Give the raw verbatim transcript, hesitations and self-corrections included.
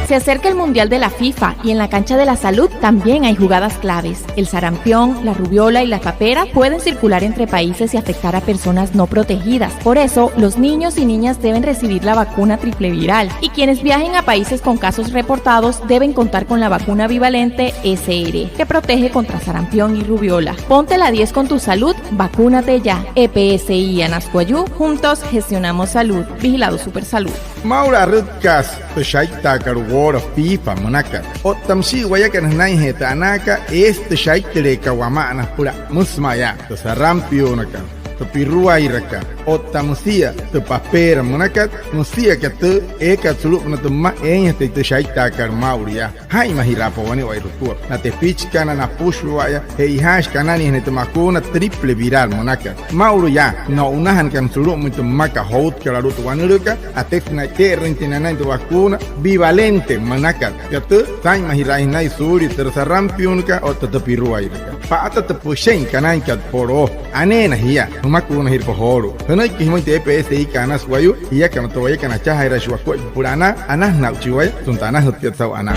Se acerca el Mundial de la FIFA y en la cancha de la salud también hay jugadas claves. El sarampión, la rubéola y la papera pueden circular entre países y afectar a personas no protegidas. Por eso, los niños y niñas deben recibir la vacuna triple viral y quienes viajen a países con casos reportados deben contar con la vacuna bivalente S R, que protege contra sarampión y rubéola. Ponte la diez con tu salud, vacúnate ya. E P S I Anas Wayuu, juntos gestionamos salud. Vigilado Supersalud. Maa'ulu arütkaasü tü shaitaakat woola FIFA münakat. Otta müsia wayakana sünainjee tü anaakat, eesü tü shaittüleekat wama'ana süpüla. Müsü mayaa: tü sarampiunakat, tü piruairakat, otta müsia tü papeera münakat. Müsia aka tü eekat sulu'upünaa tü mma, eeinjatüin tü shaitaakat maa'ulu yaa. Jaa'inmajiraapa wane wa'aya jukua. Na tepichikana, na napüshua'aya, je ijaashi kananiijanain tü makuuna triple viral münakat. Maa'ulu yaa, na o'unajanakana sulu'umüin tü mmakat joutkat alu'u tü wanülüükat, atüjüna e'ite'erüinjatüin nanain tü vacuna bivalente münakat. Yaa tü, saa'inmajiraainjanain suulia tü sarampiunakat otta tü piruairakat. Pa'ata tü püshe'in kanainkat poloo. Aneena jia, jümakuunajirapa joolu'u. Jünüiki jümüin tü E P S I kat Anas Wayuu, jiakana tü wayakana achajaajiraashii wakuaippa süpüla anaa, anasü aa'uchi waya sünain tü anajütkat saa'u anaa.